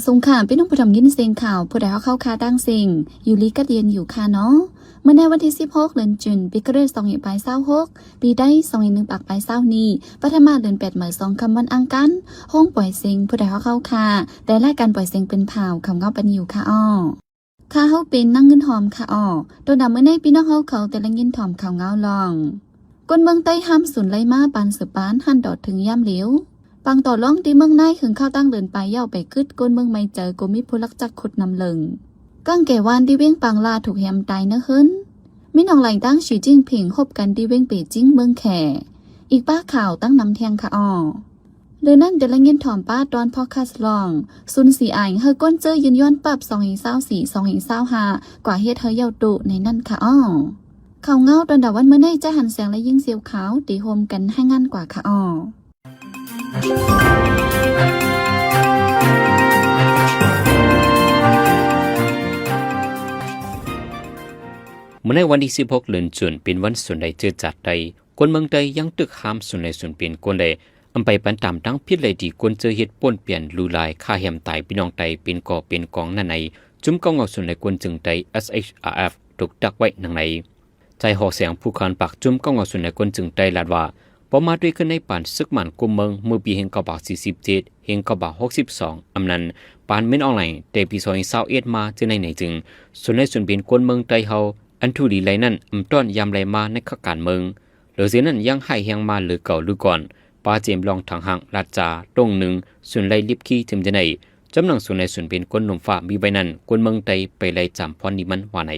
ສົງຂາມ ພີ່ນ້ອງຜູ້ຊົມຍິນເສຍງຂ່າວ ຜູ້ໃດຮອກເຮົາຄ່າຕ່າງເສັງ ຢູ່ດີກັດເຢັນຢູ່ຄ່າເນາະ. ເມື່ອໃນວັນທີສິບຫົກ ເດືອນຈຸນ ປີຄະລິດສະສັກສອງພັນປາຍຊາວຫົກ ປີໄດ້ສອງພັນໜຶ່ງປາຍຊາວນີ້ ປະທະມາເດືອນແປດໃໝ່ສອງຄ່ຳ ວັນອັງຄານ ໂຮງປ່ອຍເສັງ ຜູ້ໃດຮອກເຮົາຄ່າ ແຕ່ລາຍການປ່ອຍເສັງເປັນຂ່າວ ເຂົ້າເງົາປານນີ້ຢູ່ຄ່າເນາະ. ຂ້າເຮົາເປັນນາງເງິນຫອມຄ່າເນາະ. ໂຕໜ້າມື້ໃນ ພີ່ນ້ອງເຮົາເຂົາແຕ່ລະຍິນຖອມຂ່າວເງົາລອງ ຄົນເມືອງໃຕ້ຫ້າມສູນໄຫຼມາປານສືບປານ ຫັ້ນຕໍ່ເຖິງຍາມຫຼຽວ. ປາງຕໍ່ລອງທີ່ເມືອງນາຍ ເຖິງຄາວຕັ້ງເດີນໄປ ເຍົາໄປກຶດຄົນເມືອງໃໝ່ໃຈ ກໍມີຜູ້ລັກຈັກຂຸດນຳເລິງ. ກາງແກ່ວານທີ່ວຽງປາງລາ ຖືກແຮມຕາຍເນີເຮືອນ. ມີນ້ອງຫຼາຍຕ່າງ ສີຈິ້ນຜິງ ຮົບກັນທີ່ວຽງເປຈິງ ເມືອງແຂ. ອີກປາຂ່າວຕັ້ງນຳແທງຄ່າເນາະ. ຫຼືນັ້ນ ແຕ່ລະຍິນຖອມປ້າຕອນພອດຄາສລອງ ສູນສີອາຍ ໃຫ້ຄົນເຈີຢືນຍ້ອນປັບ ສອງເອັດ ຊາວສີ່ ສອງເອັດ ຊາວຫ້າ ກວ່າເຮັດໃຫ້ເຍົາໂຕໃນນັ້ນຄ່າເນາະ. ຂ່າວເງົາຕອນດາວັນມື້ໃນ ຈະຫັນແສງ ແລະ ຍິງສຽວຂາວ ທີ່ຮ່ວມກັນລາຍງານກວ່າຄ່າເນາະ. ມື້ໃນວັນທີສິບຫົກ ເດືອນຈຸນ ເປັນວັນສູນໄຫຼເຊື້ອຊາດໄດ້. ຄົນເມືອງໃຕ້ຍັງຖືກຫ້າມສູນໄຫຼສູນເປັນຄົນ ແລະ ອຳໄປປານຕາມທາງຜິດໄຫຼທີ່ຄົນເຈີເຮັດ ປ່ນປ່ຽນ ຫຼູຫຼາຍ ຂ້າແຮມຕາຍພີ່ນ້ອງໃຕ້ເປັນກໍເປັນກອງນັ້ນໃນ ຊຸມເກົ່າເຫງົາສູນໄຫຼຄົນເຊີງໃຕ້ SHRF ຖືກຕັກໄວ້ດັ່ງໃນ. ໃຈຫໍແສງ ຜູ້ຄານປາກຊຸມເກົ່າເຫງົາສູນໄຫຼຄົນເຊີງໃຕ້ລາດວ່າ ພໍມາດ້ວຍຂຶ້ນໃນປານເສິກໝານກຸມເມືອງ ເມື່ອປີ ໜຶ່ງພັນເກົ້າຮ້ອຍສີ່ສິບເຈັດ ໜຶ່ງພັນເກົ້າຮ້ອຍຫົກສິບສອງ ອຳນັ້ນ ປານເມັນອອນລາຍ ແຕ່ປີ ສອງພັນຊາວເອັດ ມາເທື່ອໃນໃນຈຶ່ງ ສູນໄຫຼສູນເປັນຄົນເມືອງໃຕ້ເຮົາ ອັນຖືກຫຼີໄຫຼນັ້ນ ອຳຕ້ອນຍາມໄຫຼມາໃນຂະການເມືອງ. ເຫຼືອເສຍນັ້ນ ຍັງຮ້າຍແຮງມາເຫຼືອເກົ່າຫຼືກ່ອນ ປາເຈມລອງທາງຫາງ ລາດຈາ ຕົງໜຶ່ງ ສູນໄຫຼລິບຄີ ເຖິມຈະໄດ້ ຈຳໜັງສູນໄຫຼສູນເປັນຄົນໜຸ່ມຟ້າມີໄວ້ນັ້ນ ຄົນເມືອງໃຕ້ໄປໄລ່ຈຳພອນນີ້ມັນວ່າໃນ.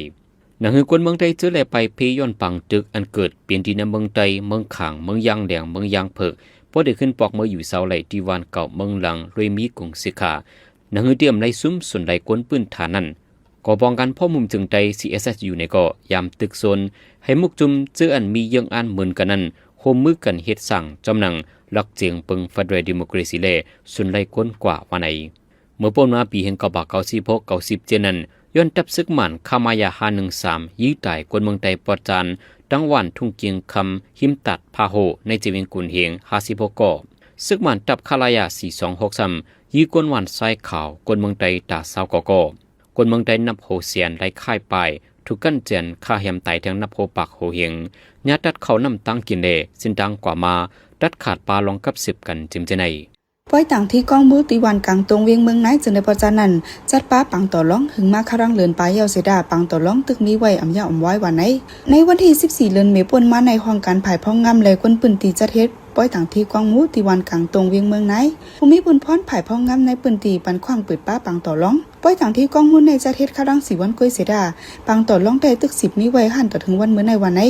ໜັງສືຄົນເມືອງໃຕ້ເຈີແລໄປເພຍ້ອນປາງຕຶກອັນເກີດເປັນທີ່ໃນເມືອງໃຕ້ ເມືອງຂາງ ເມືອງຢາງແດງ ເມືອງຢາງເຜິກ ບໍ່ໄດ້ຂຶ້ນປອກເມືອຢູ່ເຊົາໄຫຼທີ່ບ້ານເກົ່າເມືອງຫຼັງ ດ້ວຍມີກົງສິກຂາ. ໜັງສືຕຽມໄລ່ຊຸມສູນໄຫຼຄົນພື້ນຖານນັ້ນ ກໍປ້ອງກັນພ້ອມຮຸ່ມເຊີງໃຕ້ CSSU ໃນກໍຍາມຕຶກຊົນ ໃຫ້ໝູ່ຊຸມເຈີອັນມີເຍືອງອັນເໝືອນກັນນັ້ນ ຮ່ວມມືກັນເຮັດສ້າງ ຈຳໜັງຫຼັກເຈງເພິ່ງ Federal Democracy ແລະ ສູນໄຫຼຄົນກວ່າວ່າໃນ. ເມື່ອປົນມາປີ ໜຶ່ງພັນເກົ້າຮ້ອຍເກົ້າສິບຫົກ ເກົ້າສິບເຈັດ ນັ້ນ ຍ້ອນທັບເສິກໝານ ຄາມາຢາ ຫ້າໜຶ່ງສາມ ຍິງຕາຍຄົນເມືອງໃຕ້ປອດຈານ ທາງຫວ່ານທຸ່ງກຽງຄຳ ຮິມຕາດພາໂຮ ໃນເຈວຽງກຸນເຮງ ຫ້າສິບຫົກກໍ. ເສິກໝານທັບຄາລາຢາ ສີ່ສອງຫົກ ຊ້ຳ ຍິງຄົນຫວ່ານຊາຍຂາວ ຄົນເມືອງໃຕ້ຕາຊາວກໍກໍ. ຄົນເມືອງໃຕ້ນັບໂຫແສນ ໄລ່ຄ້າຍປາຍ ຖືກກັນແຈນຂ້າແຮມຕາຍແທງນັບໂຫປາກໂຫເຮງ. ຍາຕັດເຂົ້ານ້ຳຕາງກິນແລ ເສັ້ນທາງກວ່າມາ ຕັດຂາດປາລອງກັບສືບກັນເຈັມຈະໄນ. ປອຍຕາງທີ່ກອງໝູ່ ທີ່ບ້ານກາງຕົງ ວຽງເມືອງນາຍ ເຊິ່ງໃນປະຈານນັ້ນ ຈັດປາປາງຕໍ່ລອງ ຫຶງມາຄາລັງເລີນປາຍເຍົາເສດາ ປາງຕໍ່ລອງຕຶກມີໄວ້ອຳຍາອຳວາຍວ່າໃນ. ໃນວັນທີສິບສີ່ ເດືອນເມ ປົນມາໃນ ຫ້ອງການຝ່າຍພອງງາມ ແລະ ຄົນພື້ນທີ່ຈັດເຮັດ ປອຍຕາງທີ່ກອງໝູ່ ທີ່ບ້ານກາງຕົງ ວຽງເມືອງນາຍ ຜູ້ມີບຸນພອນຝ່າຍພອງງາມໃນພື້ນທີ່ ປານຂວ້າງເປີດປາປາງຕໍ່ລອງ. ປອຍຕາງທີ່ກອງໝູ່ໃນຈັດເຮັດຄາລັງສີວັນກ້ວຍເສດາ ປາງຕໍ່ລອງໄດ້ຕຶກສິບມີໄວ້ ຫັ້ນຕໍ່ເຖິງວັນມື້ໃນວ່າໃນ.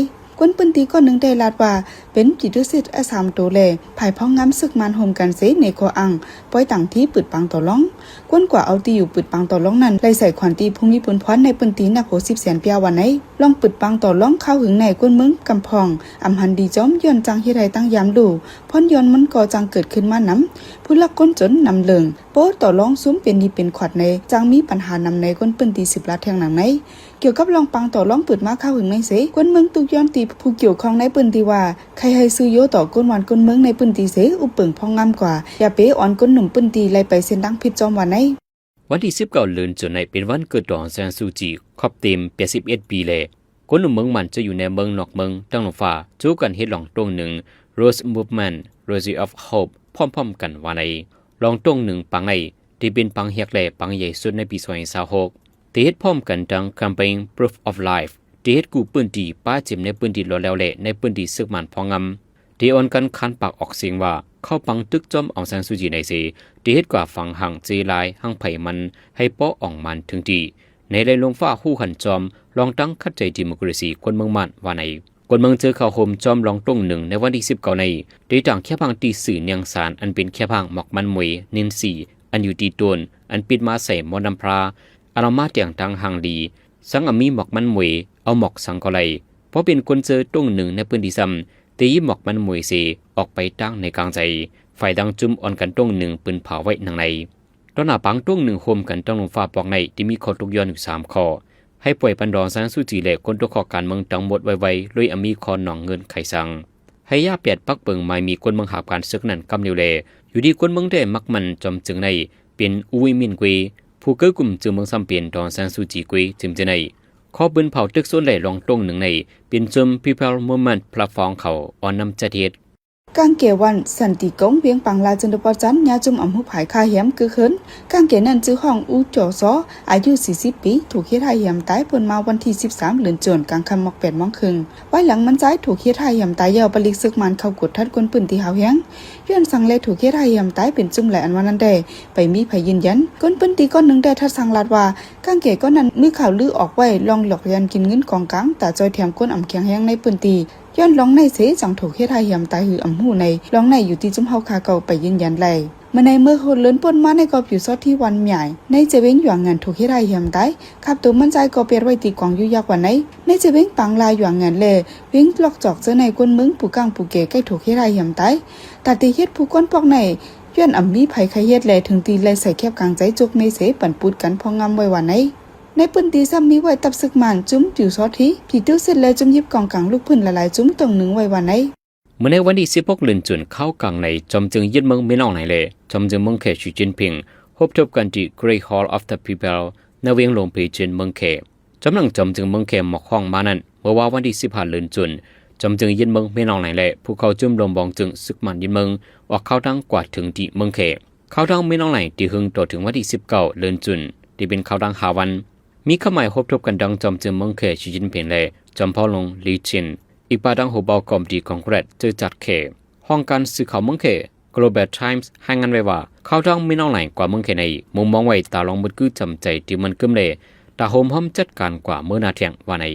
ຄົນພື້ນທີ່ກ້ອນໜຶ່ງໄດ້ລາດວ່າ ເປັນຈີໂຕຊິດ ແອສ ສາມໂຕ ແລະ ຝ່າຍພອງງາມເສິກມານຮ່ວມກັນເສ ໃນຂໍ້ອ້າງ ປອຍຕາງທີ່ປືດປາງຕໍ່ລອງ. ກວນກວ່າເອົາທີ່ຢູ່ປືດປາງຕໍ່ລອງນັ້ນ ໄລ່ໃສ່ຂວັນຕີຜູ້ມີບຸນພອນໃນພື້ນທີ່ນັບຫົກສິບແສນປຽວວ່າໃນ. ລອງປືດປາງຕໍ່ລອງຄາວຫຶງໃນ ຄົນເມືອງກຳພອງ ອຳຫັນດີຈອມ ຍ້ອນຈັ່ງເຮັດໃຫ້ຕັ້ງຍາມດູ ພອນຍ້ອນມັນກໍຈັ່ງເກີດຂຶ້ນມານຳ ຜູ້ລັກຄົນຈົນນຳເລິງ ໂປ້ຕໍ່ລອງຊຸມເປັນໜີ້ເປັນຂວັດໃນ ຈັ່ງມີປັນຫານຳໃນ ຄົນພື້ນທີ່ສືບລາດແທງໜັງໃນ. ກ່ຽວກັບລອງປາງຕໍ່ລອງເປີດມາຄາວຫຶງໃນເສ ຄົນເມືອງຕຸກຍ້ອນທີ່ຜູ້ກ່ຽວຂ້ອງໃນພື້ນທີ່ວ່າ ໃຄ່ໃຫ້ຊື່ໂຍຕໍ່ຄົນບ້ານຄົນເມືອງໃນພື້ນທີ່ເສ ອຸບເປິງພອງງາມກວ່າ ຢ່າເປອອນຄົນໜຸ່ມພື້ນທີ່ໄລ່ໄປເສັ້ນທາງຜິດຈອມວ່າໃນ. ວັນທີສິບເກົ້າ ເດືອນຈຸນໃນ ເປັນວັນເກີດຂອງ ອອງຊານຊູຈີ ຄອບເຕັມແປດສິບເອັດປີ ແລະ ຄົນໜຸ່ມເມືອງມັນຈະຢູ່ໃນເມືອງນອກເມືອງ ຕັ້ງໂຮງຟ້າ ຈູກັນເຮັດລອງຕົງໜຶ່ງ Rose Movement Rosary of Hope ພ້ອມໆກັນວ່າໃນ. ລອງຕົງໜຶ່ງປາງໃນ ທີ່ເປັນປາງຮຽກ ແລະ ປາງໃຫຍ່ສຸດໃນປີສອງພັນຊາວຫົກ ທີ່ເຮັດພ້ອມກັນທັງ Campaign Proof of Life ທີ່ເຮັດກູ້ພື້ນທີ່ ປາເຈັມໃນພື້ນທີ່ຫຼອດແລ້ວ ແລະ ໃນພື້ນທີ່ເສິກໝານພອງງາມ ທີ່ອ່ອນກັນຄານປາກອອກສຽງວ່າ ເຂົ້າປັງຕຶກຈອມອອງຊານຊູຈີໃນເສ ທີ່ເຮັດກວ່າຝັງຫາງເຈລາຍຫາງໄພມັນ ໃຫ້ເປາະອອງມານເຖິງທີ່ ໃນໄລລົມຟ້າຮູ້ຫັນຈອມ ລອງຕັ້ງຂັດໃຈດີໂມຄຣາຊີຄົນເມືອງມານວ່າໃນ. ຄົນເມືອງເຈີເຂົ້າໂຮມຈອມລອງຕົງໜຶ່ງໃນວັນທີສິບເກົ້າໃນ ໄດ້ຕັ້ງແຄບຫ້າງທີ່ຊື່ນຽງສານ ອັນເປັນແຄບຫ້າງໝອກມັນໝວຍ ໜຶ່ງສີ່ ອັນຢູ່ທີ່ຕົ້ນ ອັນປິດມາໃສ່ໝໍ້ນ້ຳພຣາ ອັນເອົາມາແຕ່ງຕັ້ງຫ້າງດີ ສັງອາມີໝອກມັນໝວຍ ເອົາໝອກສັງກໍໄດ້. ພໍເປັນຄົນເຈີຕົງໜຶ່ງໃນພື້ນທີ່ຊ້ຳ ໄດ້ຍິບໝອກມັນໝວຍເສ ອອກໄປຕາງໃນກາງໃຈ ຝ່າຍຕ່າງຈຸ່ມອ່ອນກັນຕົງໜຶ່ງປືນເຜົາໄວ້ໜັງໃນ. ຕໍ່ໜ້າປາງຕົງໜຶ່ງໂຮມກັນຕັ້ງໂຮງຟ້າປອກໃນ ທີ່ມີຂໍ້ຕົກຍ້ອນຢູ່ສາມຂໍ້ ໃຫ້ປ່ອຍປັນດອງຊານຊູຈີ ແລະ ຄົນຕົກເຄາະການເມືອງທັງໝົດໄວໆ ໂດຍອາມີຂໍໜອງເງື່ອນໄຂສັງ ໃຫ້ຢາແປດປັກເບິ່ງໝາຍມີຄົນເມືອງຫາບການເສິກນັ້ນກຳເດວແລ ຢູ່ດີຄົນເມືອງແດ້ມັກໝັ້ນຈອມເຈີງໃນ ເປັ ປັນ ອູ ວິມິນ ເກວ ຜູ້ເກີ້າກຸມເຈີເມືອງ ສຳເປັນ ດອນ ຊານ ຊູ ຈີ ເກວ ເຈີມເຈີໄນ ຂໍບືນເຜົາຕຶກໂຊນ ແລະ ລອງໂຕ້ງໜຶ່ງໃນ ເປັນຊຸມ People Movement Platform ເຂົາ ອ່ອນນຳຈັດເຮັດ. ກາງເກວັນ ສັນຕິກົງ ວຽງປາງລາ ເຈີນດອນປະຈັນ ຍາຈຸ່ມອຳຮູບຫາຍຂ້າແຮມ ເກີດຂຶ້ນ. ກາງເກນັ້ນ ຊື່ຫ້ອງ ອູ ຈໍ ຊໍ ອາຍຸ ສີ່ສິບ ປີ ຖືກເຮັດຮ້າຍແຮມຕາຍ ເປີ້ນມາວັນທີ ສິບສາມ ເດືອນ ຈູນ ກາງຄ່ຳໝອກ ແປດ ໂມງເຄິ່ງ. ວາຍຫຼັງມັນຊາຍ ຖືກເຮັດຮ້າຍແຮມຕາຍແລ້ວ ປະລິກເສິກມານ ເຂົ້າກວດທັດ ຄົນພື້ນທີ່ຫາວແຮງ ຍ້ອນສັງ ແລະ ຖືກເຮັດຮ້າຍແຮມຕາຍ ເປັນຈຸ່ມຫຼາຍອັນວ່ານັ້ນແດ່ ໄປມີໃຜຢືນຢັນ. ຄົນພື້ນທີ່ ຄົນໜຶ່ງ ໄດ້ທັດສັງລາດວ່າ ກາງເກ ຄົນນັ້ນ ມີຂ່າວລືອອກໄວ້ ລອງຫຼອກລຽນກິນເງິນ ກອງກາງ ຕາຈ່ອຍແຖມ ຄົນອຳແຂງແຮງ ໃນພື້ນທີ່ ຍ້ອນລອງໃນເສ ຈັ່ງຖືກເຮັດຮ້າຍແຮມຕາຍ ຫຼື ອຳຮູ້ໃນລອງໃນ ຢູ່ທີ່ຈຸ່ມເຮົາຂ້າເກົ່າ ໄປຢືນຢັນໄດ້. ເມື່ອໃນເມື່ອເດືອນ ໂປນມາໃນ ກໍ ຢູ່ຊອດ ທີ່ວັນ ໝ້າຍ ໃນເຈເວັງ ຢວງງານ ຖືກເຮັດຮ້າຍແຮມຕາຍ ຂັບໂຕມັນຊາຍ ກໍປຽດໄວ້ ທີ່ກອງ ຢູ່ຢາກວັນໃນ ໃນເຈເວັງ ປາງລາ ຢວງງານ ແລະ ເວັງລອກຈອກ ເຈີໄນ ຄົນເມືອງ ປູກາງ ປູເກ ໃກ້ຖືກເຮັດຮ້າຍແຮມຕາຍ. ຕາທີ່ເຮັດ ຜູ້ຄົນພວກໃນ ຍ້ອນອຳມີໃຜໃຄ່ເຮັດ ແລະ ເຖິງທີ່ໄລ່ໃສ່ແຄບກາງໃຈ ຈົກເມເສ ປັນປຸດກັນ ພອງງາມ ໄວ້ວ່າໃນ. ໃນພື້ນທີ່ ຊ້ຳມີໄວ້ ຕັບເສິກມານ ຈຸ່ມ ຢູ່ຊອດ ທີ່ ທີ່ຕູ້ເຊັດ ແລະ ຈຸ່ມຫຍິບ ກອງກາງ ລູກພື້ນ ຫຼາຍໆ ຈຸ່ມ ໂຕ້ງໜຶ່ງ ໄວ້ວ່າໃນ. ເມື່ອໃນວັນທີ ສິບຫົກ ເດືອນ ຈູນ ຄາວກາງໃນ ຈອມເຈີງຍຶດເມືອງ ມິນອອງໄຫຼ ແລະ ຈອມເຈີງເມືອງແຂ ສີຈິ້ນຜິງ ພົບທົບກັນ ທີ່ Great Hall of the People ໃນວຽງຫຼວງ ເປຈິງ ເມືອງແຂ. ຈອມຫຼັງຈອມເຈີງເມືອງແຂ ມອກຮ້ອງມານັ້ນ ເມື່ອວານວັນທີ ສິບຫ້າ ເດືອນ ຈູນ ຈອມເຈີງຍຶດເມືອງ ມິນອອງໄຫຼ ແລະ ພວກເຂົາ ຈຸ່ມລວມວອງເຈີງ ເສິກມານຍຶດເມືອງ ອອກຂ່າວດັງ ກວ່າເຖິງທີ່ເມືອງແຂ. ຂ່າວດັງ ມິນອອງໄຫຼ ທີ່ເຮິງຕໍ່ເຖິງວັນທີ ສິບເກົ້າ ເດືອນ ຈູນ ທີ່ເປັນຂ່າວດັງ ຫ້າ ວັນ ມີຄວາມໝາຍ ພົບທົບກັນ ດັ່ງ ຈອມເຈີງເມືອງແຂ ສີຈິ້ນຜິງ ແລະ ຈອມເຜົ່າຫຼົງ ລີຈິນ ອີກປະດັ່ງ ຫົວເບົາກອມດີ ຂອງ Great ເຈີຈັດແຂ. ຫ້ອງການສື່ຂ່າວເມືອງແຂ Global Times ລາຍງານໄວ້ວ່າ ຂ່າວດັງ ມິນອອງໄຫຼ ກວ່າເມືອງແຂໃນ ມຸມມອງໄວ້ ຕາລອງໝົດ ຄືຈຳໃຈ ທີ່ມັນກຶ້ມ ແລະ ຕາໂຮມຮອມ ຈັດການກວ່າ ເມື່ອໜ້າແທງ ວ່າໃນ.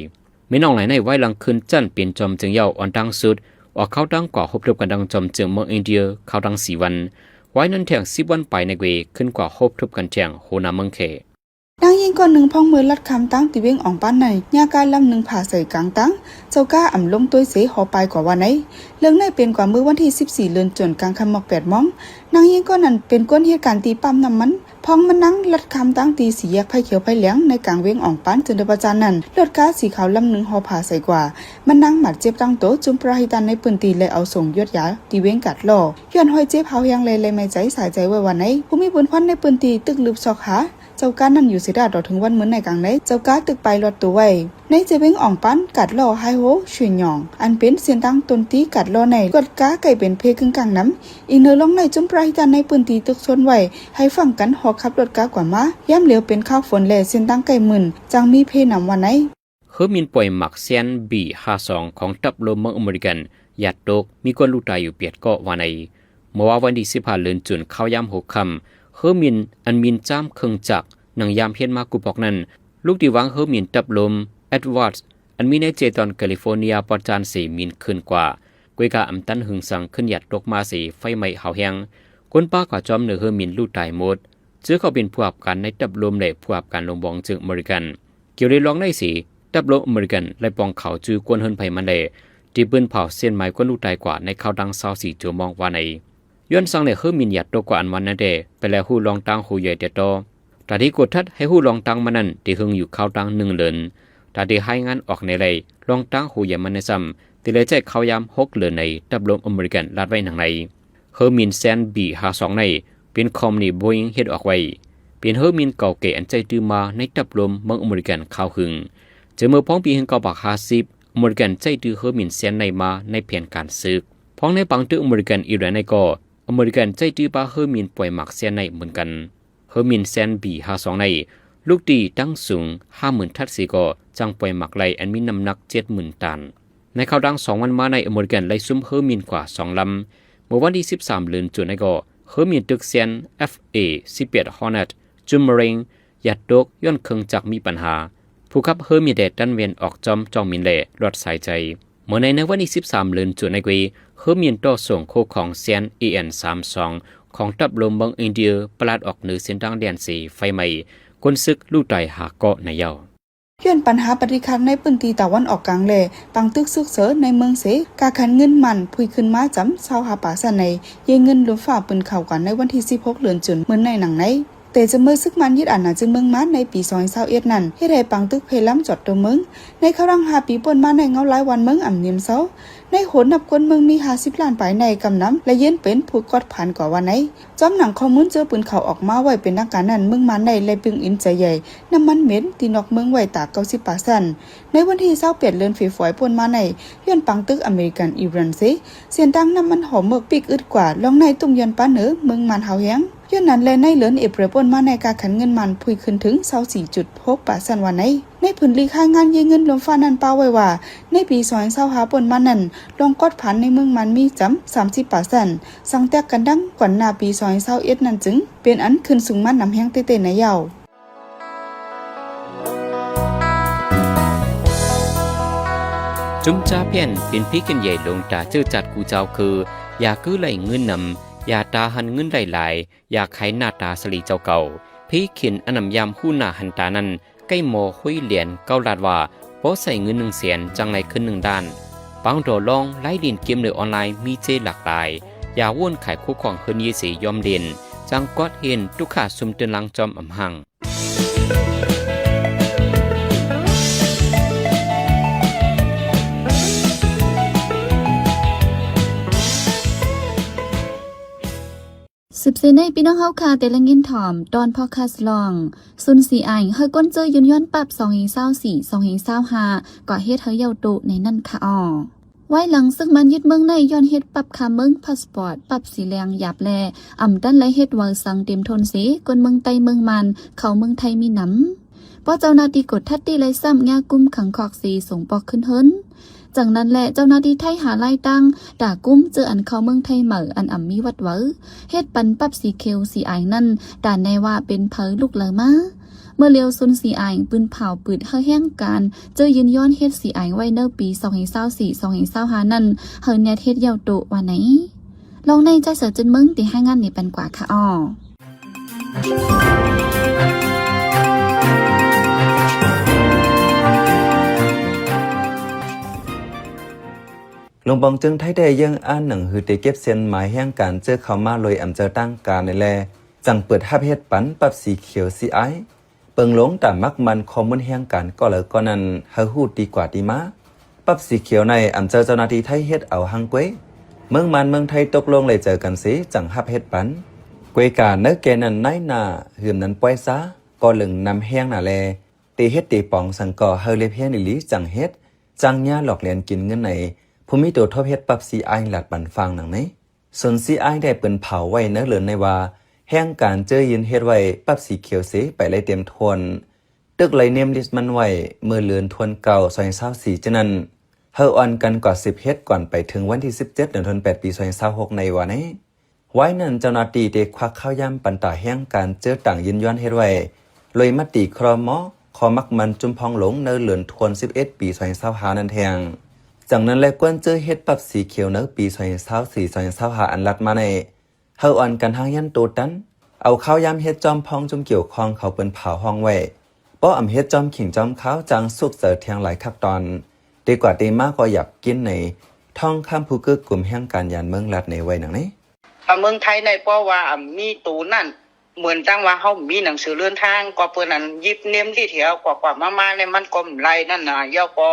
ມິນອອງໄຫຼ ໃນວາຍຫຼັງຂຶ້ນຈັນ ເປັນຈອມເຈີງເຍົາ ອ່ອນດັງສຸດ ອອກຂ່າວດັງ ກວ່າພົບທົບກັນ ດັ່ງ ຈອມເຈີງເມືອງ ອິນເດຍ ຂ່າວດັງ ສີ່ ວັນ. ວາຍນັ້ນແທງ ສິບ ວັນ ປາຍໃນເກວ ຂຶ້ນກວ່າພົບທົບກັນແທງ ຫົວໜ້າເມືອງແຂ. ນາງຍິງຄົນໜຶ່ງ ພອງເມີລັດຂ້າມທາງ ທີ່ວຽງອອງປານ ໃນຍາກາລຳໜຶ່ງ ພາໃສ່ກາງທາງ ເຈົ້າກາອຳລົງໂຕຍເສ ຫໍປາຍກວ່າວ່າໃນ. ເລື່ອງໃນເປັນກວ່າ ເມື່ອວັນທີ ສິບສີ່ ເດືອນ ຈູນ ກາງຄ່ຳໝອກ ແປດ ໂມງ. ນາງຍິງຄົນນັ້ນ ເປັນຄົນເຮັດການ ທີ່ປ້ຳນ້ຳມັນ ພອງມານັ່ງລັດຂ້າມທາງ ທີ່ສີ່ແຍກໄຟຂຽວໄຟແດງ ໃນກາງວຽງອອງປານ ເຈີນດອນປະຈັນນັ້ນ ລົດກາສີຂາວລຳໜຶ່ງ ຫໍພາໃສ່ກວ່າ ມານັ່ງບາດເຈັບທັງໂຕ ຈຸ່ມປະຮາທິຕັນ ໃນພື້ນທີ່ ແລະ ເອົາສົ່ງຢົດຢາ ທີ່ວຽງກາດລໍ ຍ້ອນຮອຍເຈັບ ຫາວແຮງ ແລະ ແລະໄມ້ໃຈ ສາຍໃຈ ໄວ້ວ່າໃນ. ຜູ້ມີບຸນພັນ ໃນພື້ນທີ່ ຕຶກສືບຊອກຫາ ເຈົ້າການັ້ນ ຢູ່ເສດາ ຕໍ່ເຖິງວັນມື້ໃນກາງໃນ ເຈົ້າກາຕຶກປາຍລອດໂຕໄວ້. ໃນເຈເວັງອອງປານ ກາດລໍ ໄຮໂຮ ຊຸຍຍອງ ອັນເປັນເສັ້ນທາງຕົ້ນຕີ ກາດລໍໃນ ລົດກາໃກ້ເປັນເພກຶ່ງກາງນຳ. ອີກເໜີລອງໃນ ຈຸ່ມປະຮາທິຕັນ ໃນພື້ນທີ່ ຕຶກຊົນໄວ້ ໃຫ້ຟັງກັນ ຫໍຂັບລົດກາກວ່າມາ ຍາມຫຼຽວເປັນຄາວຝົນ ແລະ ເສັ້ນທາງໃກ້ມື່ນ ຈັ່ງມີເພນຳວ່າໃນ. ເຮີມິນປ່ອຍໝາກແຊນ ບີ ຫ້າສິບສອງ ຂອງທັບລົມເມືອງອາເມລິກັນ ຫຍາດຕົກ ມີຄົນລູກຕາຍຢູ່ ແປດ ເກາະ ວ່າໃນ. ເມື່ອວານວັນທີ ສິບຫ້າ ເດືອນ ຈູນ ຄາວຍາມຫົວຄ່ຳ ເຮີມິນ ອັນມິນຈາມເຄື່ອງຈັກ ນັ່ງຍາມເຮັດມາກູບອກນັ້ນ ລູກທີ່ວາງເຮີມິນທັບລົມ Edward ອັນມີໃນເຈຕອນ California ປອດຈານເສມິນຂຶ້ນກວ່າ ກວຍກາອຳຕັນຫຶງສັງ ຂຶ້ນຫຍາດຕົກມາເສ ໄຟໄໝ້ຫາວແຮງ ຄົນປາກວ່າຈອມເໜືອເຮີມິນ ລູກຕາຍໝົດ. ເຈີເຂົາເປັນຜູ້ຮັບການໃນທັບລົມ ແລະ ຜູ້ຮັບການລົງບອງເຈີງອາເມລິກັນ. ກ່ຽວໃນລອງໃນເສ ທັບລົມອາເມລິກັນ ໄລ່ປ່ອງເຂົາຈື່ກວນເຮືອນໃຜມັນແລ ທີ່ປືນເຜົາເສັ້ນໝາຍຄົນລູກຕາຍກວ່າ ໃນຄາວດັ່ງ ຊາວສີ່ຊົ່ວໂມງ ວ່າໃນ. ຍ້ອນສັງແລເຮີມິນຫຍາດຕົກກວ່າອັນວ່ານັ້ນແດ່ ໄປແລຮູ້ລອງຕາງໂຮໃຫຍ່ແຕ່ຕໍ່. ຕາທີ່ກົດທັດໃຫ້ຮູ້ລອງຕາງມັນນັ້ນ ໄດ້ເຮິງຢູ່ຄາວດັ່ງ ໜຶ່ງ ເດືອນ. ຕາທີ່ຮາຍງານອອກໃນໄລລອງຕາງໂຮໃຫຍ່ມັນນັ້ນຊ້ຳ ໄດ້ແລໃຊ້ຄາວຍາມ ຫົກ ເດືອນ ໃນທັບລົມອາເມລິກັນ ລາດໄວ້ດັ່ງໃນ. ເຮີມິນແຊນ ບີ ຫ້າສິບສອງ ໃນ ເປັນຄອມພານີໂບອິງເຮັດອອກໄວ້ ເປັນເຮີມິນເກົ່າແກ່ອັນໃຊ້ຕື່ມມາໃນທັບລົມເມືອງອາເມລິກັນຄາວຫຶງ. ເຈີເມື່ອພອງປີ ໜຶ່ງພັນເກົ້າຮ້ອຍຫ້າສິບ ອາເມລິກັນໃຊ້ຕື້ເຮີມິນແຊນໃນມາໃນແຜນການເສິກ. ພອງໃນປາງຕຶກອາເມລິກັນ ອີຣານໃນກໍ ອາເມລິກັນໃຊ້ຕື້ປາເຮີມິນປ່ອຍໝາກແຊນໃນເໝືອນກັນ. ເຮີມິນແຊນ ບີ ຫ້າສິບສອງ ໃນ ລູກຕີຕັ້ງສູງ ຫ້າໝື່ນ ທັດເສກໍ ຈັ່ງປ່ອຍໝາກໄລ່ອັນມີນ້ຳໜັກ ເຈັດໝື່ນ ຕັນ. ໃນຄາວດັ່ງ ສອງ ວັນມາໃນ ອາເມລິກັນໄລ່ຊຸມເຮີມິນກວ່າ ສອງ ລຳ. ເມື່ອວັນທີ ສິບສາມ ເດືອນ ຈູນ ໃນກໍ ເຮີມິນຕຶກແຊນ ເອັຟ ເອ ສິບແປດ ຮໍເນັດ ຈຸ່ມມະເຮັງ ຫຍາດຕົກ ຍ້ອນເຄື່ອງຈັກມີບັນຫາ. ຜູ້ຂັບເຮີມິນໄດ້ຕັນແວ່ນອອກຈອມຈອງມິນ ແລະ ລອດສາຍໃຈ. ເມື່ອໃນ ໃນວັນທີ ສິບສາມ ເດືອນ ຈູນ ໃນເກວ ເຮີມິນຕໍ່ສົ່ງໂຄຂອງແຊນ ເອເອັນ ສາມສິບສອງ ຂອງທັບລົມເມືອງອິນເດຍ ປະຫຼາດອອກເໜືອເສັ້ນທາງແດນເສ ໄຟໄໝ້ ຄົນເສິກລູກຕາຍ ຫ້າ ເກາະໃນເຍົາ. ຍ້ອນບັນຫາປະຕິຂັດໃນພື້ນທີ່ຕາວັນອອກກາງ ແລະ ປາງຕຶກສຸກເສີນໃນເມືອງເສ ກາຂັນເງິນມັນຜຸ່ຍຂຶ້ນມາຈຳ ຊາວຫ້າປາເຊັນ ໃນເຢເງິນລົມຟ້າປືນເຂົ້າກັນ ໃນວັນທີ ສິບຫົກ ເດືອນ ຈູນ ມື້ໃນໜັງໃນ. ຕ ແຕ່ຈະເມີ້ຍຊຶກມານຍຶດອານາຈຶງເມືອງມານໃນປີສອງພັນຊາວເອັດນັ້ນ ເຮັດໃຫ້ປາງຕຶກເພລ້ຳຈອດຕົວເມືອງ. ໃນຄາວຫຼັງຫ້າປີປົນມາໃນ ເງົາລາຍວັນເມືອງອຳເໜັມເຊົາ. ໃນໂຫນນັບຄົນເມືອງມີຫ້າສິບລ້ານປາຍໃນ ກຳນຳລະເຢັນເປັນຜູ້ກວດຂັນກວ່າວ່າໃນ. ຈອມໜັງຂໍ້ມູນເຈີປືນຂາວອອກມາໄວ້ເປັນທາງການນັ້ນ ເມືອງມານໃນແລະເບິ່ງອິນໃຈໃຫຍ່ ນ້ຳມັນເໝັນທີ່ນອກເມືອງໄວ້ຕາເກົ້າສິບປາເຊັນ. ໃນວັນທີຊາວແປດເດືອນເຟບຣວາຣີປົນມາໃນ ຍ້ອນປາງຕຶກອາເມລິກັນ ອີຣານເຊ ເສັ້ນທາງນ້ຳມັນຫໍເໝິກປີກອຶດກວ່າ ລ່ອງໃນຕຸ້ງຢອນປາເໜີເມືອງມານຮາວແຮງ. ຍ້ອນນັ້ນແລະໃນເດືອນເອເປຣປົນມາໃນ ຄ່າຂັນເງິນມານພຸ້ຍຂຶ້ນເຖິງຊາວສີ່ຈຸດຫົກປາເຊັນວ່າໃນ. ໃນຜືນລີກຮາຍງານເຢຍເງິນລວມຟ້ານັ້ນປະໄວ້ວ່າ ໃນປີສອງພັນຊາວຫ້າປົນມານັ້ນ ລອງກວດຂັນໃນເມືອງມານມີຈຳສາມສິບປາເຊັນ ສັງແຕກກັນດັ່ງກ່ອນໜ້າປີສອງພັນຊາວເອັດນັ້ນ ຈຶ່ງເປັນອັນຂຶ້ນສູງມານຳແຮງເຕັ້ໆໃນຍາວ. ຈຸມຈາພຽນເປັນຜີກິນໃຫຍ່ລົງຕາເຈີຈັດກູເຈົ້າຄື ຢາກຄືໄຫຼເງິນນຳ, ຢາຕາຫັນເງິນໄຫຼຫຼາຍ, ຢາກຂາຍໜ້າຕາສະຫຼີເຈົ້າເກົ່າ. ຜີຂິນອັນນຳຍາມຫູໜ້າຫັນຕານັ້ນ ໃກ້ໝໍຫຸຍຫຼຽນເກົ້າລາດວ່າ ພໍໃຊ້ເງິນໜຶ່ງແສນ ຈັ່ງໄດ້ຄືນໜຶ່ງລ້ານ. ປາງດໍລອງ ລາຍຫຼິ້ນເກມເລີອອນລາຍມີເຈຫຼາກຫຼາຍ. ຢາວົນຂາຍຄູ່ຄອງເຮີນເຢເສຍອມຫຼິ້ນ ຈັ່ງກອດເຫັນຕຸກຂາຊຸມຕື່ນຫຼັງຈອມອຳຮັ່ງ. ສືບເສຍໃນພີ່ນ້ອງເຮົາຂ້າແຕ່ລະຍິນຖ່ອມ ຕອນພອດຄາສລອງ ຊຸນຊີອາຍ ເຮີ້ກ້ນເຈີຍືນຍ້ອນປັບສອງເຮງຊາວສີ່ ສອງເຮງຊາວຫ້າ ກໍເຮັດເຮີເຍົາໂຕໃນນັ້ນຄະອໍ. ວາຍຫຼັງຊຶກມານຍຶດເມືອງໃນ ຍ້ອນເຮັດປັບຄາເມືອງ ພາສປອດ ປັບສີແດງຫຍາບແລ ອຳຕັນໄດ້ເຮັດວາວສັງເຕັມທົນເສ ຄົນເມືອງໃຕ້ເມືອງມານເຂົ້າເມືອງໄທມີນຳ. ເພາະເຈົ້າໜ້າທີ່ກົດທັດຕິໄລຊ້ຳຍາກຸມຂັງຄອກເສສົ່ງປອກຂຶ້ນເຮືອນ. ຈັ່ງນັ້ນແຫຼະ ເຈົ້າໜ້າທີ່ໄທຫາລາຍຕ່າງຕາກຸມເຈີອັນເຂົ້າເມືອງໄທໃໝ່ອັນອຳມີວັດເວີ ເຮັດປັນປັບສີຂຽວສີອາຍນັ້ນ ຕາແນວ່າເປັນໃຜລຸກເລີມາ. ເມື່ອລຽວຊຸນສີອາຍປືນເຜົາປືດເຮີແຮງການ ເຈີຍືນຍ້ອນເຮັດສີອາຍໄວ້ໃນປີສອງເຮງຊາວສີ່ ສອງເຮງຊາວຫ້ານັ້ນ ເຮີແນດເຮັດເຍົາໂຕວ່າໃນ. ລອງໃນໃຈເສືອຈືນເມືອງ ທີ່ໃຫ້ງານນີ້ປັນກວ່າຄະອໍ. ໂລງປອງຈຶ່ງໄທໄດ້ເຢີ້ງອ່ານໜັງສືເຕເກັບເສັ້ນໝາຍແຮງການເຈີເຂົ້າມາໂດຍອຳເຈີທາງການນີ້ແລ ຈັ່ງເປີດຮັບເຮັດປັນປັບສີຂຽວສີອາຍ. ເບິ່ງລົງຕາມໝາກມັນຂໍ້ມູນແຮງການກໍເລີຍກໍນັ້ນ ໃຫ້ຮູ້ຕີກວ່າຕີມາ. ປັບສີຂຽວໃນອຳເຈີເຈົ້າໜ້າທີ່ໄທເຮັດເອົາຮັ່ງກວຍ ເມືອງມານເມືອງໄທຕົກລົງໄດ້ເຈີກັນເສ ຈັ່ງຮັບເຮັດປັນ. ກວຍກາໃນແກ່ນັ້ນນາຍໜ້າ ຫືມນັ້ນປ່ອຍຊາ ກໍເລິງນຳແຮງໜ້າແລ ເຕເຮັດເຕປອງສັງກໍໃຫ້ລຽບຮຽງອີ່ຫຼີຈັ່ງເຮັດ ຈ້າງຍາຫຼອກລຽນກິນເງິນໃນ ຜູ້ມີໂຕທົບເຮັດປັບຊີອາຍລາດບັນຟາງໜັງໃນ. ສົນຊີອາຍໄດ້ເປິນເຜົາໄວ້ໃນເລີນໃນວ່າ ແຮງການເຈີຍືນເຮັດໄວ້ປັບສີຂຽວເສໄປໄດ້ເຕັມທວນ ຕຶກໄລ່ເນມລິດມັນໄວ້ເມື່ອເດືອນທວນເກົ້າ ສອງພັນຊາວສີ່ ຈະນັ້ນ ເຮີອ່ອນກັນກວ່າສິບເຮັດກ່ອນໄປເຖິງວັນທີສິບເຈັດ ເດືອນທວນແປດ ປີສອງພັນຊາວຫົກ ໃນວ່າໃນ. ວາຍນັ້ນເຈົ້າໜ້າທີ່ໄດ້ຄວັກຂ່າວຢາມປັນຕາແຮງການເຈີຕ່າງຢືນຢັນເຮັດໄວ້ ໂດຍມະຕິຄຣມ ຂໍໝັກໝັ້ນຈຸມພອງລົງໃນເດືອນທວນສິບເອັດ ປີສອງພັນຊາວຫ້າ ນັ້ນແທງ. ຈັ່ງນັ້ນແລະ ກວນເຈີເຮັດປັບສີຂຽວໃນປີສອງພັນຊາວສີ່ ສອງພັນຊາວຫ້າ ອັນລັດມາໃນ ເຮົາອ່ອນກັນຮ່າງຮຽນໂຕຕັນ ເອົາຂ່າວຍາມເຮັດຈອມພ້ອງຈຸມກ່ຽວຂ້ອງເຂົາເປັນຜາວຫ້ອງໄວ້ ບໍ່ອຳເຮັດຈອມຂິງຈອມຂາວ ຈັ່ງສຸກເຈີແທງຫຼາຍຄັກຕອນ ເຕກວ່າເຕມາກໍຢາກກິນໃນ ທອງຄຳຜູ້ກຶກກຸມແຫ່ງການຢານເມືອງລັດໃນໄວ້ໜັງໃນ. ອາ ເມືອງໄທໃນ ເພາະວ່າ ອາ ມີໂຕນັ້ນ ເໝືອນຈັ່ງວ່າເຮົາມີໜັງສືເດີນທາງ ກໍເພິ່ນ ອັນ ຢິບເນມລິດເຮົາ ກວ່າໆມາໆໃນ ມັນກໍບໍ່ໄດ້ນັ້ນນະ ແລ້ວກໍ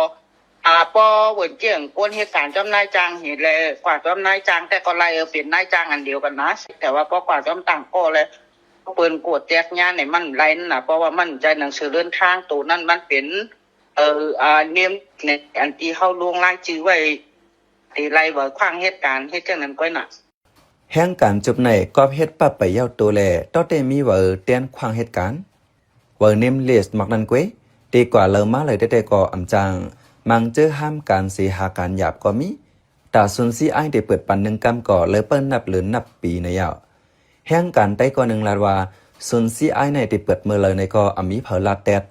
ອາ ພໍເວີນຈຽງ ຄົນເຮັດການຈອມນາຍຈ້າງເຮັດແລ້ວ ກວ່າຈອມນາຍຈ້າງ ແຕ່ກໍໄລ່ເອົາເປັນນາຍຈ້າງອັນດຽວກັນນະ ແຕ່ວ່າພໍກວ່າຈອມຕ່າງກໍແລ້ວ ເພິ່ນກວດແຈກຍາໃນມັນໄລ່ນັ້ນນະ ເພາະວ່າມັນໃຈໜັງສືເດີນທາງໂຕນັ້ນ ມັນເປັນ ເອີ ອາ ເນມໃນອັນທີ່ເຮົາລົງລາຍຊື່ໄວ້ ທີ່ໄລ່ເວີຂວາງເຮັດການ ເຮັດຈັ່ງນັ້ນກ້ອຍນະ. ແຮງການຈຸບໃນກອບເຮັດປັບໄປເຍົາໂຕແລ ຕໍ່ແຕ່ມີເວີແຕນຂວາງເຮັດການ ເວີເນມລິດໝາກນັ້ນກວຍ ເຕກວ່າເລີມາເລີຍແຕ່ໆກໍອຳຈ້າງ ມັງເຈີຫ້າມການເສຫາການຫຍາບກໍມີ ຕາຊຸນຊີອາຍໄດ້ເປີດປັນໜຶ່ງກຳກໍເລີເປີນນັບເດືອນນັບປີໃນຍາວ. ແຮງການໄຕ້ກໍໜຶ່ງລາດວ່າ ຊຸນຊີອາຍໃນໄດ້ເປີດເມື່ອເລີໃນກໍອຳມີເຜີລາດແຕດ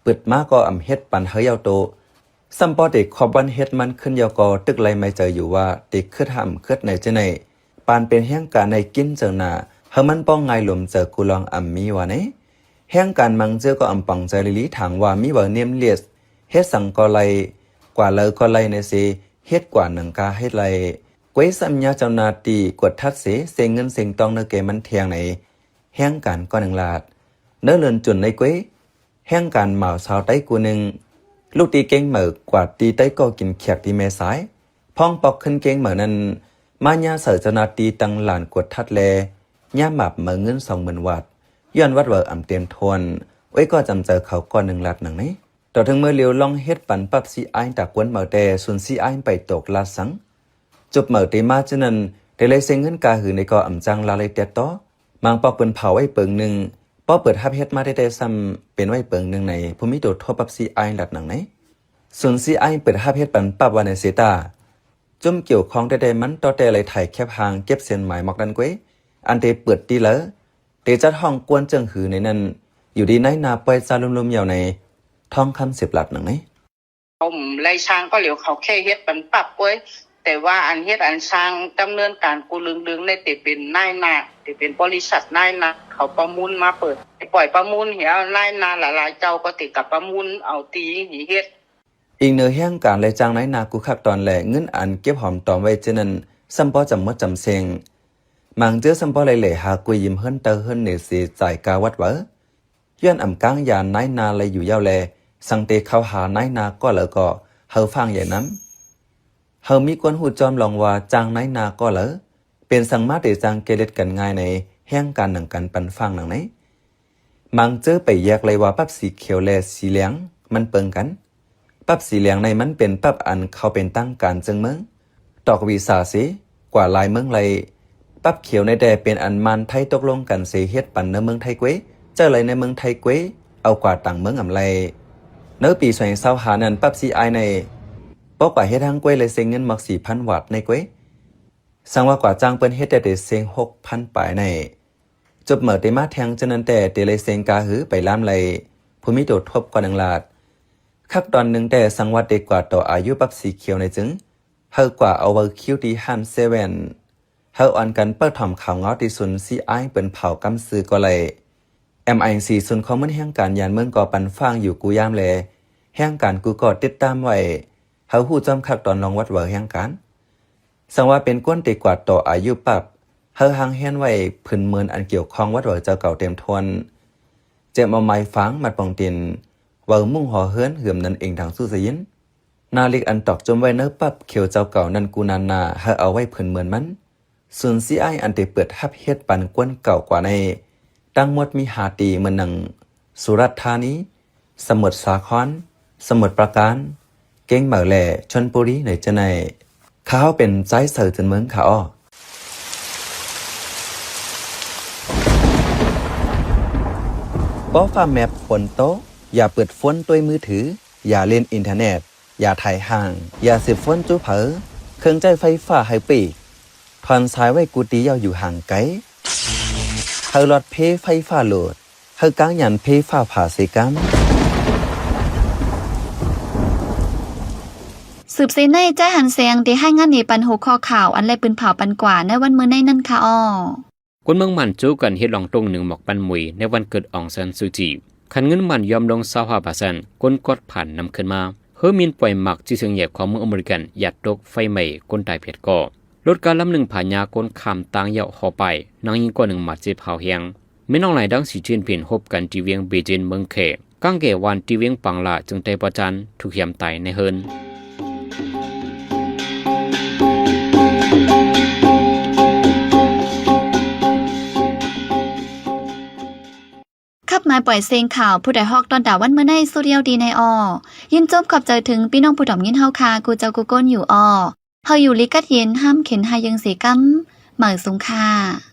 ປຶດມາກໍອຳເຮັດປັນເຮີເຍົາໂຕ ສ່ຳພໍເຕຄອບວັນເຮັດມັນຂຶ້ນຍາວກໍຕຶກໄລ່ໄມເຈີຢູ່ວ່າເຕຄຶດຫ້າມຄຶດໃນເຈີໃນ ປານເປັນແຮງການໃນກິນເຈີໜ້າ ເຮີມັນປ້ອງງ່າຍລົມເຈີກູລອງອຳມີວ່າໃນ. ແຮງການມັງເຈີກໍອຳປອງໃຈລີໆ ຖາມວ່າມີເວີເນມລິດ ເຮັດສັງກໍໄລ່ ກວ່າເລີກໍໄລ່ໃນເສ ເຮັດກວ່າໜັງກາເຮັດໄລ່ ກວຍສັນຍາເຈົ້າໜ້າທີ່ກວດທັດເສ ເສເງິນເສັງຕອງເນີແກ່ມັນແທງໃນ. ແຮງການກໍໜຶ່ງລາດ ໃນເດືອນຈຸນນີ້ເກວຍ ແຮງການໝາວຊາວໄຕ້ຜູ້ໜຶ່ງ ລຸກຕີເກງເໝີກວາດຕີໄຕ້ກໍກິນຂຽກທີ່ແມ່ສາຍ, ພ້ອມປອກຂຶ້ນເກງເໝີນັ້ນ ມາຫຍ້າໃສ່ເຈົ້າໜ້າທີ່ຕັ້ງດ່ານກວດຂັດ ແລະ ຫຍ້າໝາບເໝີເງິນສອງໝື່ນວາດ ຍ້ອນວັດເຫວີອຳເຕັມຖ້ວນ, ໂອ້ຍກໍຈຳເຈີເຂົາກ້ອນໜຶ່ງລາດໜັງນີ້. ຕໍ່ເຖິງມື້ລຽວລອງເຮັດປັນປັບຊີອາຍຕາກວນເໝີແຕ່ ສູນຊີອາຍໄປຕົກລາດສັງ. ຈົບເໝີເຕມາຈາກນັ້ນ ເຕເລຍເຊັງເງິນກາຫືໃນກໍອຳຈ້າງລາໄລແຕດຕໍ່. ມາງປອກເປັນເຜົາໄວ້ເປີງໜຶ່ງ, ພໍເປີດຮັບເຮັດມາແຕ່ໆຊ້ຳເປັນໄວ້ເປີງໜຶ່ງໃນ ຜູ້ມີໂຕທົບປັບຊີອາຍລັດໜັງໃນ. ສູນຊີອາຍເປີດຮັບເຮັດປັນປັບວ່າໃນເຊຕາ ຈຸ້ມກ່ຽວຂ້ອງແຕ່ໆມັນຕໍ່ແຕ່ໄລຖ່າຍແຄບຮ່າງເກັບເສັ້ນໝາຍໝອກນັ້ນເກວຍ ອັນເຕເປີດຕີເລີ ເຕຈັດຫ້ອງກວນເຈີງຫືໃນນັ້ນ ຢູ່ດີນາຍໜ້າປ່ອຍຈາລຸ່ມໆເຍົາໃນ ທອງຄຳສິບລັດໜັງໃນ. ເຂົາໄລ່ຊ່າງກໍຫຼຽວ ເຂົາແຄ່ເຮັດປັນປັບເວີຍ ແຕ່ວ່າອັນເຮັດອັນສ້າງດຳເນີນການກູ້ເລື່ອງໆນີ້ ເຕເປັນນາຍໜ້າ ເຕເປັນບໍລິສັດນາຍໜ້າ ເຂົາປະມູນມາເປີດ ໄປປ່ອຍປະມູນແລ້ວ ນາຍໜ້າຫຼາຍໆເຈົ້າກໍເຕກະປະມູນເອົາຕີເຮັດ. ອີງເໜືອແຮງການໄລ່ຈ້າງນາຍໜ້າກູ້ຄັກຕອນ ແລະ ເງິນອັນເກັບຫອມຕອມໄວ້ເຊັ່ນນັ້ນ ຊ້ຳບໍ່ຈຳໝົດຈຳເຊັງ ມາງເຈີ້ອຊ້ຳບໍ່ໄລ່ແຫຼຫາກຸຍຢືມເຮືອນເຕີເຮືອນເນເສຈ່າຍກາວັດເຫວີ ຍ້ອນອຳກາງຢານນາຍໜ້າໄລ່ຢູ່ຍາວແລ ສັງເຕເຂົ້າຫານາຍໜ້າກໍເລີກໍ ເຮົາຟັງຢ່ານຳ ເຮົາມີຄວາມຮູ້ຈອມລອງວ່າຈ້າງນາຍໜ້າກໍເລີ ເປັນສັງມາເຕຈັ່ງເກເລັດກັນງ່າຍໃນແຮງການໜັງກັນປັນຟັງໜັງໃນ. ມັງເຈີໄປແຍກໄລ່ວ່າປັບສີຂຽວ ແລະ ສີແຫຼງມັນເປິງກັນ. ປັບສີແຫຼງໃນມັນເປັນປັບອັນເຂົ້າເປັນທາງການເຊິ່ງເມືອງ ຕອກວີຊາເສ ກວ່າຫຼາຍເມືອງໄລ່. ປັບຂຽວໃນແຕ່ເປັນອັນມານໄທຕົກລົງກັນເສເຮັດປັນໃນເມືອງໄທເກວຍ ເຈົ້າໄລ່ໃນເມືອງໄທເກວຍ ເອົາກວ່າຕ່າງເມືອງອຳໄລ່. ໃນປີສອງພັນຊາວຫ້ານັ້ນ ປັບຊີອາຍໃນ ບໍ່ກວ່າເຮັດຮັງເກວຍ ແລະ ເຊັງເງິນໝາກສີ່ພັນວາດໃນເກວຍ ສັງວ່າກວ່າຈ້າງເພິ່ນເຮັດແຕ່ເຕເຊັງຫົກພັນປາຍໃນ. ຈົບເໝີເຕມາແທງເຈົ້ານັ້ນແຕ່ເຕໄລ່ເຊັງກາຫືໄປລ້າມໄລ່ ຜູ້ມີໂຕທົບກວ່າໜຶ່ງລາດ. ຄັກຕອນໜຶ່ງແຕ່ສັງວ່າເຕກວ່າຕໍ່ອາຍຸປັບສີຂຽວໃນຈຶ່ງ ເຮົາກວ່າເອົາເຫວີຄິວທີ່ຮ້ານເຊເວັນ ເຮົາອ່ອນກັນເປີດຖອມຂ່າວເຫງົາທີ່ສູນຊີອາຍເປັນເຜົາກຳຊື່ກໍໄລ່. ເອັມໄອຊີ ສູນຂໍ້ມູນແຮງການຍານເມືອງກໍປັນຟັງຢູ່ກູ່ຍາມ ແລ ແຮງການກູ່ກໍຕິດຕາມໄວ້. ເຮົາຮູ້ຈອມຄັກຕອນລອງວັດເຫວີແຮງການ ສັງວ່າເປັນກວນເຕກວາດຕໍ່ອາຍຸປັບ ເຮົາຫາງແຮນໄວ້ຜືນເມີນອັນກ່ຽວຂ້ອງວັດເຫວີເຈົ້າເກົ່າເຕັມຖ້ວນ. ເຈັບເອົາໄມ້ຟາງມັດປ່ອງຕີນ ເຫວີມຸ້ງຫໍເຮືອນເຫືອມນັ້ນເອງທາງສູ້ສະຍິນ. ນາລິກອັນຕອກຈົ່ມໄວ້ໃນປັບຂຽວເຈົ້າເກົ່ານັ້ນກູ່ນານນາ ເຮົາເອົາໄວ້ຜືນເມີນມັນ. ສູນຊີອາຍອັນໄດ້ເປີດຮັບເຮັດປັນກວນເກົ່າກວ່າໃນ ທັງໝົດມີຫ້າທີ່ ເໝືອນໜຶ່ງ ສຸລາດທານີ, ສະໝຸດສາຄອນ, ສະໝຸດປາການ, ກຽງໃໝ່ ແລະ ຊົນບູລີ ໃນເຈົ້າໃນ. ຂ້າເຮົາເປັນຊາຍເສີເຈີນເມືອງຂ້າອໍ. ບໍ່ຟ້າແມັບຝົນຕົກ ຢ່າເປີດໂຟນດ້ວຍມືຖື, ຢ່າຫຼິ້ນອິນເຕີເນັດ, ຢ່າຖ່າຍຫາງ, ຢ່າສືບໂຟນຈູ້ເຜີ, ເຄື່ອງໃຊ້ໄຟຟ້າໃຫ້ປິດ, ຖອນສາຍໄວ້ກູຕີເຍົາຢູ່ຫ່າງໄກ, ໃຫ້ຫຼອດເພໄຟຟ້າໂຫຼດ, ໃຫ້ກາງຍານເພຟ້າຜ່າເສກຳ. ສືບເສຍໃນ ຈາຍຫັນແສງ ໄດ້ລາຍງານໃນປັນຫົວຂໍ້ຂ່າວ ອັນໄດ້ປືນເຜົາປັນກວ່າໃນວັນມື້ໃນນັ້ນຄ່ະອໍ. ຄົນເມືອງໝານຈູກັນເຮັດລອງຕົງໜຶ່ງໝອກປັນມຸຍໃນວັນເກີດອອງຊານຊູຈີ. ຄັນເງິນໝານຍອມລົງຊາວຫ້າເປີເຊັນ ຄົນກອດຜ່ານນຳຂຶ້ນມາ. ເຮີມິນປ່ອຍໝາກຈີ່ເຊິ່ງໃຫຍ່ຂອງເມືອງອາເມລິກັນ ຢາດຕົກໄຟໄໝ້ຄົນຕາຍແປດກໍ. ລົດກາລຳໜຶ່ງພາຍາຄົນຂ້າມຕາງເຍົາະຫໍປາຍ, ນາງຍິງກວ່າໜຶ່ງບາດເຈັບຮ້າວແຮງ. ແມ່ນ້ອງຫຼາຍດັ່ງສີຈິ້ນຜິງຮົບກັນທີ່ວຽງເບຈິນເມືອງແຂ. ກາງແກ່ວານທີ່ວຽງປາງລາ ຈຶ່ງໄດ້ປະຈັນ ຖືກຫາມຕາຍໃນເຮືອນ. ຂັບມາປ່ອຍເສັງຂ່າວ ຜູ້ໃດຮອກຕອນດາວັນມື້ໃນສຸດຍາວດີໃນອໍ. ຍິນຊົມຂອບໃຈເຖິງພີ່ນ້ອງຜູ້ຖອມຍິນເຮົາຄ່າ ກູ່ເຈົ້າກູ່ກົ້ນຢູ່ອໍ. ເຮົາຢູ່ລີກັດເຢັນ ຫ້າມເຂັນຫາຍເຢິງເສກຳ. ໝາຍສູງຄ່າ.